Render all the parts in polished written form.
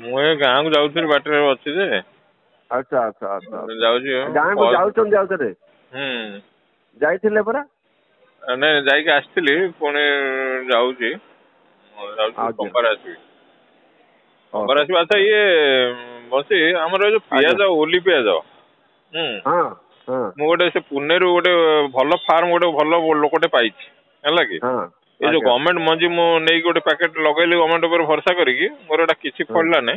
ମୁଁ ଏ ଗାଁକୁ ଯାଉଥିଲି, ବାଟରେ ଅଛି ଯେ। ଆଚ୍ଛା ଆଚ୍ଛା ଆଚ୍ଛା। ଯାଉଛି। ଗାଁକୁ ଯାଉଛନ୍ତି ଆଉ ଥରେ? ହୁଁ। ଯାଇଥିଲେ ପରା? ନାଇଁ, ଯାଇକି ଆସିଥିଲି, ପୁଣି ଯାଉଛି। ଯାଉଛି, ସୋମବାର ଆସିବି, ସୋମବାର ଆସିବି। ଆଚ୍ଛା, ଇଏ ବସି ଆମର ଏ ଯୋଉ ପିଆଜ, ଓଲି ପିଆଜ। ହଁ। ମୁଁ ଗୋଟେ ସେ ପୁନେରୁ ଗୋଟେ ଭଲ ଫାର୍ମ, ଗୋଟେ ଭଲ ଲୋକଟେ ପାଇଛି, ହେଲା କି? ଏ ଯୋଉ ଗଭର୍ଣ୍ଣମେଣ୍ଟ ମଞ୍ଜି ମୁଁ ନେଇକି ଗୋଟେ ପ୍ୟାକେଟ ଲଗେଇଲି ଗଭର୍ଣ୍ଣମେଣ୍ଟ ଉପରେ ଭରସା କରିକି, ମୋର ଏଟା କିଛି ଫଳିଲାନି।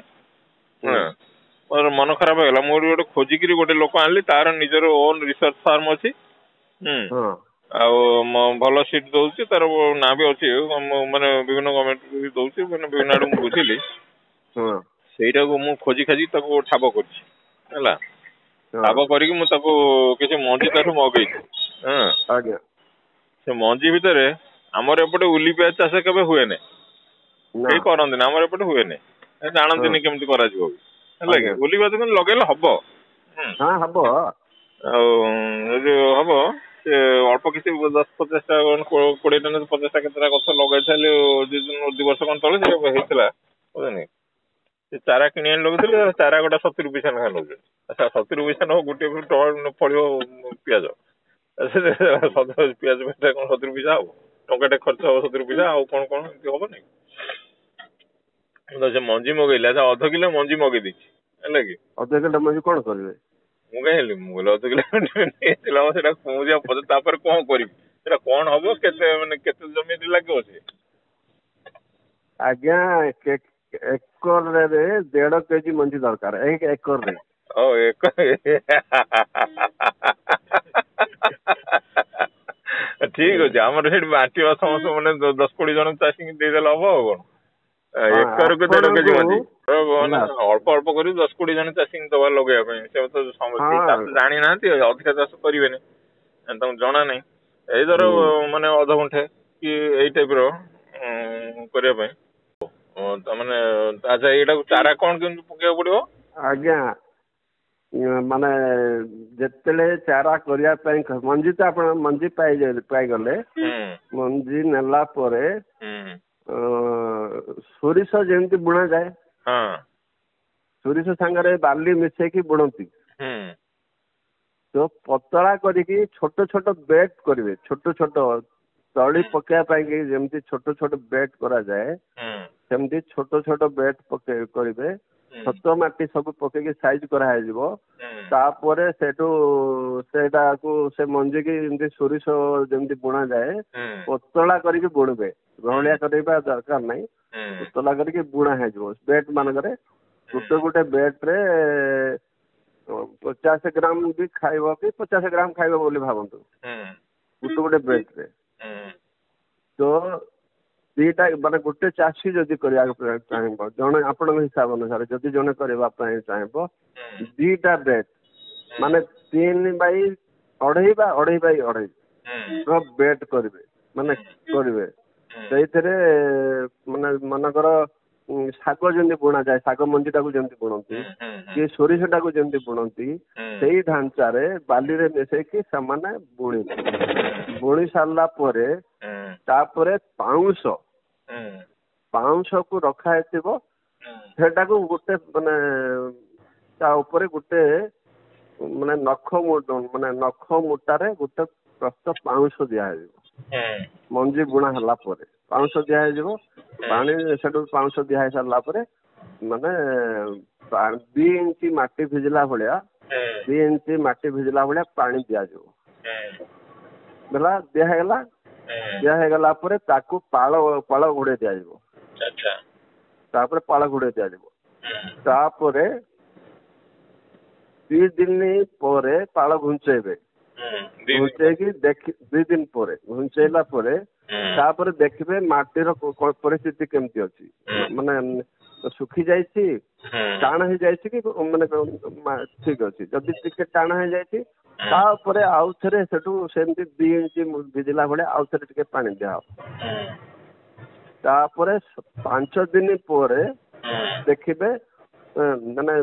ମୋର ମନ ଖରାପ ହେଇଗଲା। ମୁଁ ଗୋଟେ ଖୋଜିକିରି ଗୋଟେ ଲୋକ ଆଣିଲି, ତାର ନିଜର ଓନ୍ ରିସର୍ଚ୍ଚ ଫାର୍ମ ଅଛି ଆଉ ଭଲ ସିଟ୍ ଦଉଛି, ତାର ନାଁ ବି ଅଛି, ମାନେ ବିଭିନ୍ନ ଗଭର୍ଣ୍ଣମେଣ୍ଟ ବି ଦଉଛି, ମାନେ ବିଭିନ୍ନ ଆଡୁ ମୁଁ ବୁଝିଲି। ସେଇଟାକୁ ମୁଁ ଖୋଜି ଖାଜି ତାକୁ ଠାବ କରିଛି, ହେଲା? ଠାବ କରିକି ମୁଁ ତାକୁ କିଛି ମଞ୍ଜି ତାଠୁ ମଗେଇଛି। ଆଜ୍ଞା। ସେ ମଞ୍ଜି ଭିତରେ ଆମର ଏପଟେ ଉଲି ପିଆଜ ଚାଷ କେବେ ହୁଏନି, କେହି କରନ୍ତିନି, ଆମର ଏପଟେ ହୁଏନି, ଜାଣନ୍ତିନି କେମିତି କରାଯିବ ବି, ହେଲା କି? ଉଲି ପିଆଜ କିନ୍ତୁ ଲଗେଇଲେ ହବ। ହବ। ଆଉ ଯଦି ହବ, ସେ ଅଳ୍ପ କିଛି 10 50ଟା, 20ଟା, 50ଟା କେତେଟା ଗଛ ଲଗେଇଥିଲି 2 ବର୍ଷ କଣ ତଳେ, ସେ ହେଇଥିଲା, ବୁଝିଲେନି? ସେ ଚାରା କିଣି ଆଣି ଲଗେଇଥିଲି, ଚାରା ଗୋଟା 70 ପଇସା ଲେଖା ନେଉଛନ୍ତି। ଆଚ୍ଛା, 70 ପଇସା ନବ, ଗୋଟିଏ ଫଳିବ ପିଆଜ? ପିଆଜ ପଇସା କଣ 70 ପଇସା ହବ? ଟଙ୍କାଟେ ଖର୍ଚ୍ଚ ହବ 70 ପଇସା, ଆଉ କଣ କଣ ଏମିତି ହବନି ତ? ସେ ମଞ୍ଜି ମଗେଇଲି। ଆଚ୍ଛା, ଅଧ କିଲୋ ମଞ୍ଜି ମଗେଇ ଦେଇଛି, ହେଲା କି? ଅଧ କିଲୋ ମଞ୍ଜି କଣ କରିବେ? ମୁଁ କାଇଁ ହେଲି, ମୁଁ କହିଲି ଅଧ କିଲୋ ନେଇଥିଲା ସେଟା ତାପରେ କଣ କରିବି, ସେଟା କଣ ହବ, କେତେ ମାନେ କେତେ ଜମିରେ ଲାଗିବ ସେ? ଆଜ୍ଞା, ଏକରରେ 1.5 କେଜି ମଞ୍ଜି ଦରକାର, ଏକ ଏକରରେ। ଓ ଏକ, ଠିକ ଅଛି। ଆମର ସେଠି ବାଣ୍ଟିବା ସମସ୍ତ, ମାନେ 10 20 ଜଣ ଚାଷୀଙ୍କୁ ଦେଇଦେଲେ ହବ, ଆଉ କଣ? ଏକରକୁ 1.5 କେଜି ମଞ୍ଜି, ମାନେ ଅଳ୍ପ ଅଳ୍ପ କରି 10 20 ଜଣ ଚାଷୀଙ୍କୁ ଦବା ଲଗେଇବା ପାଇଁ। ସେ ତ ଚାଷ ଜାଣିନାହାନ୍ତି, ଅଧିକା ଚାଷ କରିବେନି, ତାଙ୍କୁ ଜଣା ନାହିଁ। ଏଇ ଧର ମାନେ ଅଧ ଗୁଣ୍ଠେ କି ଏଇ ଟାଇପ ର କରିବା ପାଇଁ ତାମାନେ। ଆଚ୍ଛା, ଏଇଟାକୁ ଚାରା କଣ କେମିତି ପକେଇବାକୁ ପଡିବ? ଆଜ୍ଞା, ମାନେ ଯେତେବେଳେ ଚାରା କରିବା ପାଇଁ ମଞ୍ଜି ତ ଆପଣ ମଞ୍ଜି ପାଇଗଲେ, ମଞ୍ଜି ନେଲା ପରେ ସୋରିଷ ଯେମିତି ବୁଣା ଯାଏ, ସୋରିଷ ସାଙ୍ଗରେ ବାଲି ମିଶେଇକି ବୁଣନ୍ତି ତ, ପତଳା କରିକି ଛୋଟ ଛୋଟ ବେଟ୍ କରିବେ। ଛୋଟ ଛୋଟ ତଳି ପକେଇବା ପାଇଁ ଯେମିତି ଛୋଟ ଛୋଟ ବେଟ୍ କରାଯାଏ, ସେମିତି ଛୋଟ ଛୋଟ ବେଟ୍ ପକେଇ କରିବେ। ଛୋଟ ମାଟି ସବୁ ପକେଇକି ସାଇଜ କରାହେଇଯିବ। ତାପରେ ସେଠୁ ସେଇଟାକୁ, ସେ ମଞ୍ଜିକି ଯେମିତି ସୋରିଷ ଯେମିତି ବୁଣାଯାଏ, ପତଳା କରିକି ବୁଣିବେ, ବହଳିଆ କରିବା ଦରକାର ନାହିଁ। ପତଳା କରିକି ବୁଣା ହେଇଯିବ ବେଟ୍ ମାନଙ୍କରେ। ଗୋଟେ ଗୋଟେ ବେଟ୍ରେ 50 ଗ୍ରାମ ବି ଖାଇବ କି, 50 ଗ୍ରାମ ଖାଇବ ବୋଲି ଭାବନ୍ତୁ ଗୋଟେ ଗୋଟେ ବେଟ୍ରେ। ତ ଦିଟା, ମାନେ ଗୋଟେ ଚାଷୀ ଯଦି କରିବାକୁ ଚାହିଁବ, ଜଣେ ଆପଣଙ୍କ ହିସାବ ଅନୁସାରେ ଯଦି ଜଣେ କରିବା ପାଇଁ ଚାହିଁବ, ଦିଟା ବେଟ୍, ମାନେ 3 ବାଇ 2.5 ବା 2.5 ବାଇ 2.5 ର ବେଟ୍ କରିବେ, ମାନେ କରିବେ। ସେଇଥିରେ ମାନେ ମନେକର ଶାଗ ଯେମିତି ବୁଣାଯାଏ, ଶାଗ ମଞ୍ଜିଟାକୁ ଯେମିତି ବୁଣନ୍ତି କି ସୋରିଷଟାକୁ ଯେମିତି ବୁଣନ୍ତି, ସେଇ ଢାଞ୍ଚାରେ ବାଲିରେ ମିଶେଇକି ସେମାନେ ବୁଣିବେ। ବୁଣି ସାରିଲା ପରେ ତାପରେ ପାଉଁଶ, ପାଉଁଶକୁ ରଖା ହେଇଥିବ, ସେଟାକୁ ଗୋଟେ ମାନେ ତା ଉପରେ ଗୋଟେ ମାନେ ନଖ, ମାନେ ନଖ ମୋଟାରେ ଗୋଟେ ପ୍ରସ୍ତ ପାଉଁଶ ଦିଆହେଇଯିବ। ମଞ୍ଜି ବୁଣା ହେଲା ପରେ ପାଉଁଶ ଦିଆହେଇଯିବ। ପାଣି ସେଠୁ ପାଉଁଶ ଦିଆ ହେଇ ସାରିଲା ପରେ, ମାନେ 2 ଇଞ୍ଚ ମାଟି ଭିଜିଲା ଭଳିଆ, 2 ଇଞ୍ଚ ମାଟି ଭିଜିଲା ଭଳିଆ ପାଣି ଦିଆଯିବ। ହେଲା, ଦିଆ ହେଇଗଲା। ଦିଆ ହେଇଗଲା ପରେ ତାକୁ ପାଳ ଘୋଡେଇ ଦିଆଯିବ। ତାପରେ ପାଳ ଘୋଡେଇ ଦିଆଯିବ। ତାପରେ 2 ଦିନ ପରେ ପାଳ ଘୁଞ୍ଚେଇବେ। ଘୁଞ୍ଚେଇକି ଦେଖି, 2 ଦିନ ପରେ ଘୁଞ୍ଚେଇଲା ପରେ ତାପରେ ଦେଖିବେ ମାଟିର ପରିସ୍ଥିତି କେମିତି ଅଛି, ମାନେ ଶୁଖି ଯାଇଛି, ଟାଣ ହେଇଯାଇଛି କି ମାନେ ଠିକ ଅଛି। ଯଦି ଟିକେ ଟାଣ ହେଇଯାଇଛି, ତା ଉପରେ ଆଉ ଥରେ ସେଠୁ ସେମିତି 2 ଇଞ୍ଚ ଭିଜିଲା ଭଳିଆ ଆଉ ଥରେ ଟିକେ ପାଣି ଦିଆହବ। ତାପରେ 5 ଦିନ ପରେ ଦେଖିବେ, ମାନେ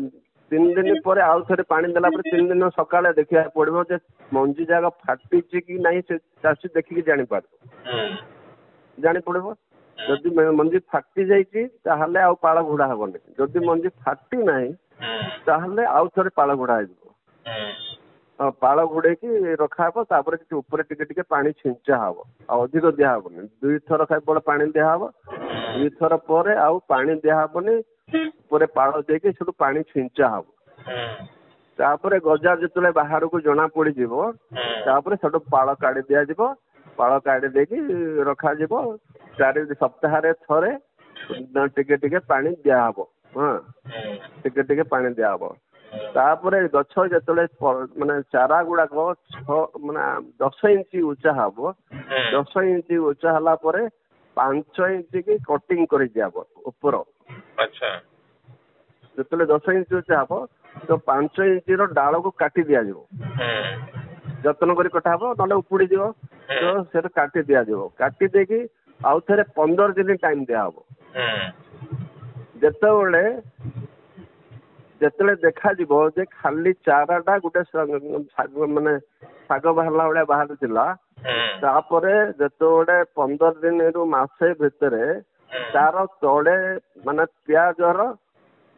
3 ଦିନ ପରେ ଆଉ ଥରେ ପାଣି ଦେଲା ପରେ 3 ଦିନ ସକାଳେ ଦେଖିବାକୁ ପଡିବ ଯେ ମଞ୍ଜି ଯାକ ଫାଟିଛି କି ନାହିଁ। ସେ ଚାଷୀ ଦେଖିକି ଜାଣିପାରିବ, ଜାଣିପଡିବ। ଯଦି ମଞ୍ଜି ଫାଟି ଯାଇଛି ତାହେଲେ ଆଉ ପାଳ ଘୋଡ଼ା ହବନି। ଯଦି ମଞ୍ଜି ଫାଟି ନାହିଁ ତାହେଲେ ଆଉ ଥରେ ପାଳ ଘୋଡ଼ା ହେଇଯିବ। ପାଳ ଘୋଡ଼େଇକି ରଖାହବ। ତାପରେ କିଛି ଉପରେ ଟିକେ ଟିକେ ପାଣି ଛିଞ୍ଚା ହବ, ଆଉ ଅଧିକ ଦିଆହବନି। 2 ଥର କେବଳ ପାଣି ଦିଆହବ। 2 ଥର ପରେ ଆଉ ପାଣି ଦିଆହବନି। ଉପରେ ପାଳ ଦେଇକି ସେଠୁ ପାଣି ଛିଞ୍ଚା ହବ। ତାପରେ ଗଜା ଯେତେବେଳେ ବାହାରକୁ ଜଣା ପଡିଯିବ, ତାପରେ ସେଠୁ ପାଳ କାଢି ଦିଆଯିବ। ପାଳ କାଢି ଦେଇକି ରଖାଯିବ। 4 ସପ୍ତାହରେ ଥରେ ଟିକେ ଟିକେ ପାଣି ଦିଆହବ। ହଁ, ଟିକେ ଟିକେ ପାଣି ଦିଆହବ। ତାପରେ ଗଛ ଯେତେବେଳେ ମାନେ ଚାରା ଗୁଡାକ 6 ମାନେ 10 ଇଞ୍ଚ ଉଞ୍ଚା ହବ, 10 ଇଞ୍ଚ ଉଞ୍ଚା ହେଲା ପରେ 5 ଇଞ୍ଚ କି କଟିଂ କରି ଦିଆହବ ଉପର। ଯେତେବେଳେ 10 ଇଞ୍ଚ ଉଞ୍ଚା ହବ ତ 5 ଇଞ୍ଚର ଡାଳକୁ କାଟି ଦିଆଯିବ। ଯତ୍ନ କରି କଟା ହବ, ନହେଲେ ଉପୁଡିଯିବ। ତ ସେଟା କାଟି ଦିଆଯିବ। କାଟି ଦେଇକି ଆଉ ଥରେ 15 ଦିନ ଟାଇମ ଦିଆହବ। ଯେତେବେଳେ ଯେତେବେଳେ ଦେଖାଯିବ ଯେ ଖାଲି ଚାରାଟା ଗୋଟେ ଶାଗ ମାନେ ଶାଗ ବାହାରିଲା ଭଳିଆ ବାହାରିଥିଲା, ତାପରେ ଯେତେବେଳେ 15 ଦିନରୁ ମାସେ ଭିତରେ ତାର ତଳେ ମାନେ ପିଆଜର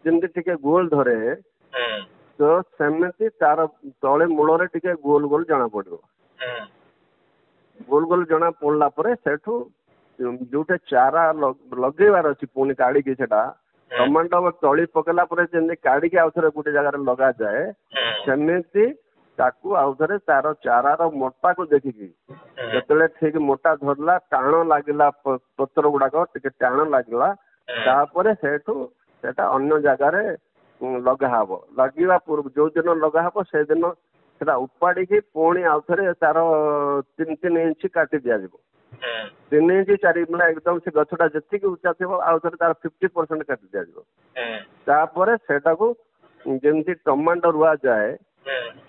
ଯେମିତି ଟିକେ ଗୋଲ ଧରେ, ତ ସେମିତି ତାର ତଳେ ମୂଳରେ ଟିକେ ଗୋଲ ଗୋଲ ଜଣା ପଡିବ। ଗୋଲ ଗୋଲ ଜଣା ପଡିଲା ପରେ ସେଠୁ ଯୋଉଟା ଚାରା ଲଗେଇବାର ଅଛି, ପୁଣି କାଢିକି ସେଟା ଟମାଟୋ ତଳି ପକେଇଲା ପରେ ଯେମିତି କାଢିକି ଆଉ ଥରେ ଗୋଟେ ଜାଗାରେ ଲଗାଯାଏ, ସେମିତି ତାକୁ ଆଉ ଥରେ ତାର ଚାରାର ମୋଟାକୁ ଦେଖିକି ଯେତେବେଳେ ଠିକ ମୋଟା ଧରିଲା, ଟାଣ ଲାଗିଲା, ପତ୍ର ଗୁଡାକ ଟିକେ ଟାଣ ଲାଗିଲା, ତାପରେ ସେଠୁ ସେଟା ଅନ୍ୟ ଜାଗାରେ ଲଗା ହବ। ଲାଗିବା ପୂର୍ବ ଯୋଉ ଦିନ ଲଗା ହବ, ସେଦିନ ସେଟା ଉପାଡିକି ପୁଣି ଆଉ ଥରେ ତାର 3 3 ଇଞ୍ଚ କାଟି ଦିଆଯିବ। 3 ଇଞ୍ଚ 4, ମାନେ ଏକଦମ ସେ ଗଛଟା ଯେତିକି ଉଞ୍ଚା ଥିବ, ଆଉ ଥରେ ତାର 50% କାଟି ଦିଆଯିବ। ତାପରେ ସେଟାକୁ ଯେମିତି ଟମାଟୋ ରୁଆଯାଏ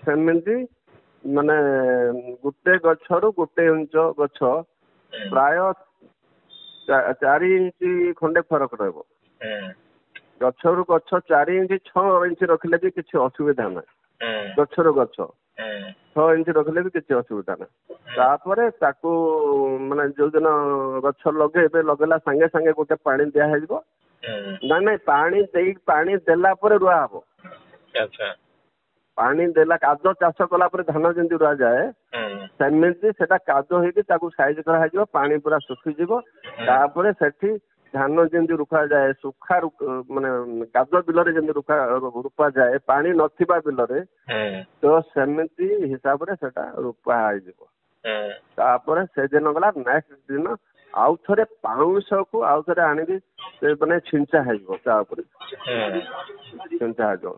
ସେମିତି, ମାନେ ଗୋଟେ ଗଛରୁ 1 ଇଞ୍ଚ ଗଛ, ପ୍ରାୟ 4 ଇଞ୍ଚ ଖଣ୍ଡେ ଫରକ ରହିବ। ଗଛରୁ ଗଛ 4 ଇଞ୍ଚ, 6 ଇଞ୍ଚ ରଖିଲେ ବି କିଛି ଅସୁବିଧା ନାହିଁ। ଗଛରୁ ଗଛ 6 ଇଞ୍ଚ ରଖିଲେ ବି କିଛି ଅସୁବିଧା ନାହିଁ। ତାପରେ ତାକୁ ମାନେ ଯୋଉଦିନ ଗଛ ଲଗେଇବେ, ଲଗେଇଲା ସାଙ୍ଗେ ସାଙ୍ଗେ ଗୋଟେ ପାଣି ଦିଆହେଇଯିବ। ନାଇଁ ନାଇଁ, ପାଣି ଦେଇ ପାଣି ଦେଲା ପରେ ରୁଆ ହବ। ପାଣି ଦେଲା, କାଦ ଚାଷ କଲା ପରେ ଧାନ ଯେମିତି ରୁଆଯାଏ, ସେମିତି ସେଟା କାଦ ହେଇକି ତାକୁ ସାଇଜ କରାହେଇଯିବ। ପାଣି ପୁରା ଶୁଖିଯିବ। ତାପରେ ସେଠି ଧାନ ଯେମିତି ରୁଖାଯାଏ, ଶୁଖା ମାନେ କାଦ ବିଲରେ ଯେମିତି ରୁପା ଯାଏ, ପାଣି ନଥିବା ବିଲରେ, ତ ସେମିତି ହିସାବରେ ସେଟା ରୋପା ହେଇଯିବ। ତାପରେ ସେଦିନ ଗଲା, ନେକ୍ସଟ ଦିନ ଆଉ ଥରେ ପାଉଁଶକୁ ଆଉ ଥରେ ଆଣିକି ସେ ମାନେ ଛିଞ୍ଚା ହେଇଯିବ, ତା ଉପରେ ଛିଞ୍ଚା ହେଇଯିବ।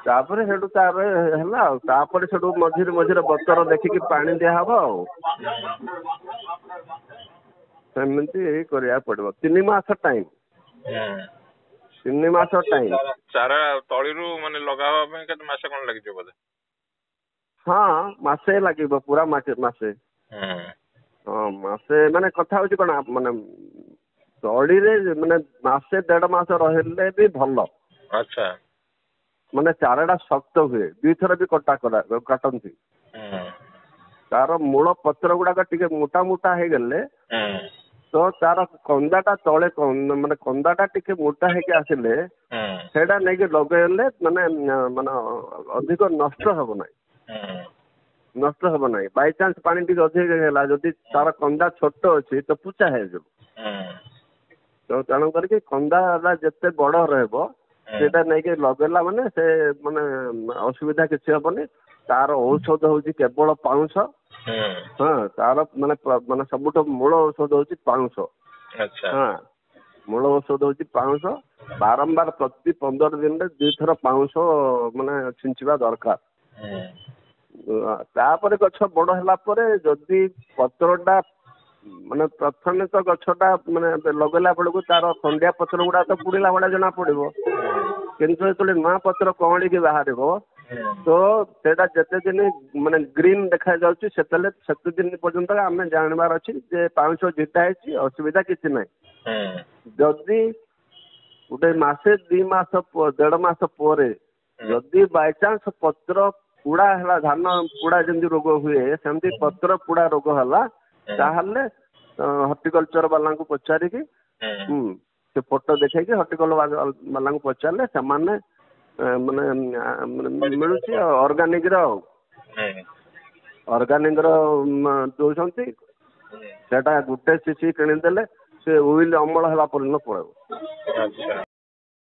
ତାପରେ ସେଠୁ ତାପରେ ହେଲା ଆଉ ତାପରେ ସେଠୁ ମଝିରେ ମଝିରେ ବତର ଦେଖିକି ପାଣି ଦିଆହବ। ଆଉ ସେମିତି କରିବାକୁ ପଡିବ। 3 ମାସ ଟାଇମ, 3 ମାସ ଟାଇମ। ଚାରା ତଳିରୁ ମାନେ ଲଗା ହବା ପାଇଁ କେତେ ମାସ କଣ ଲାଗିଯିବ ବୋଧେ? ହଁ, ମାସେ ଲାଗିବ, ପୁରା ମାସେ ମାସେ। ହଁ, ମାସେ। ମାନେ କଥା ହଉଛି କଣ, ମାନେ ତଳିରେ ମାନେ ମାସେ ଦେଢ ମାସ ରହିଲେ ବି ଭଲ। ମାନେ ଚାରାଟା ଶକ୍ତ ହୁଏ। ଦୁଇଥର ବି କଟା କାଟନ୍ତି। ତାର ମୂଳ ପତ୍ର ଗୁଡାକ ଟିକେ ମୋଟା ମୋଟା ହେଇଗଲେ ତ ତାର କନ୍ଦାଟା ତଳେ, ମାନେ କନ୍ଦାଟା ଟିକେ ମୋଟା ହେଇକି ଆସିଲେ ସେଇଟା ନେଇକି ଲଗେଇଲେ ମାନେ ମାନେ ଅଧିକ ନଷ୍ଟ ହବ ନାହିଁ। ନଷ୍ଟ ହବ ନାହିଁ। ବାଇଚାନ୍ସ ପାଣି ଟିକେ ଅଧିକ ହେଲା, ଯଦି ତାର କନ୍ଦା ଛୋଟ ଅଛି ତ ପୂଚା ହେଇଯିବ। ତ ତେଣୁ କରିକି କନ୍ଦାଟା ଯେତେ ବଡ ରହିବ, ସେଇଟା ନେଇକି ଲଗେଇଲା ମାନେ ସେ ମାନେ ଅସୁବିଧା କିଛି ହବନି। ତାର ଔଷଧ ହଉଛି କେବଳ ପାଉଁଶ। ହଁ, ତାର ମାନେ ମାନେ ସବୁଠୁ ମୂଳ ଔଷଧ ହଉଛି ପାଉଁଶ। ହଁ, ମୂଳ ଔଷଧ ହଉଛି ପାଉଁଶ। ବାରମ୍ବାର ପ୍ରତି 15 ଦିନରେ ଦୁଇଥର ପାଉଁଶ ମାନେ ଛିଞ୍ଚିବା ଦରକାର। ତାପରେ ଗଛ ବଡ ହେଲା ପରେ ଯଦି ପତ୍ରଟା ମାନେ ପ୍ରଥମେ ତ ଗଛଟା ମାନେ ଲଗେଇଲା ବେଳକୁ ତାର ଖଣ୍ଡିଆ ପତ୍ର ଗୁଡା ତ ପୁଡିଲା ଭଳିଆ ଜଣା ପଡିବ। କିନ୍ତୁ ଯେତେବେଳେ ନୂଆ ପତ୍ର କଅଁଳିକି ବାହାରିବ, ତ ସେଇଟା ଯେତେ ଦିନ ମାନେ ଗ୍ରୀନ ଦେଖାଯାଉଛି, ସେତେବେଳେ ସେତେ ଦିନ ପର୍ଯ୍ୟନ୍ତ ଆମେ ଜାଣିବାର ଅଛି ଯେ ପାଉଁଶ ଝିଟା ହେଇଛି, ଅସୁବିଧା କିଛି ନାହିଁ। ଯଦି ଗୋଟେ ମାସେ 2 ମାସ ଦେଢ ମାସ ପରେ ଯଦି ବାଇଚାନ୍ସ ପତ୍ର ପୋଡା ହେଲା, ଧାନ ପୋଡା ଯେମିତି ରୋଗ ହୁଏ ସେମିତି ପତ୍ର ପୋଡା ରୋଗ ହେଲା, ତାହେଲେ ହର୍ଟିକଲଚର ବାଲାଙ୍କୁ ପଚାରିକି ସେ ଫଟୋ ଦେଖେଇକି ହର୍ଟିକଲଚର ବାଲାଙ୍କୁ ପଚାରିଲେ ସେମାନେ ମାନେ ମିଳୁଛି ଅର୍ଗାନିକ ର, ଆଉ ଅର୍ଗାନିକ ର ଦଉଛନ୍ତି। ସେଟା ଗୋଟେ ଶିଶି କିଣିଦେଲେ ସେ will ଅମଳ ହେଲା ପର୍ଯ୍ୟନ୍ତ ପଳେଇବ।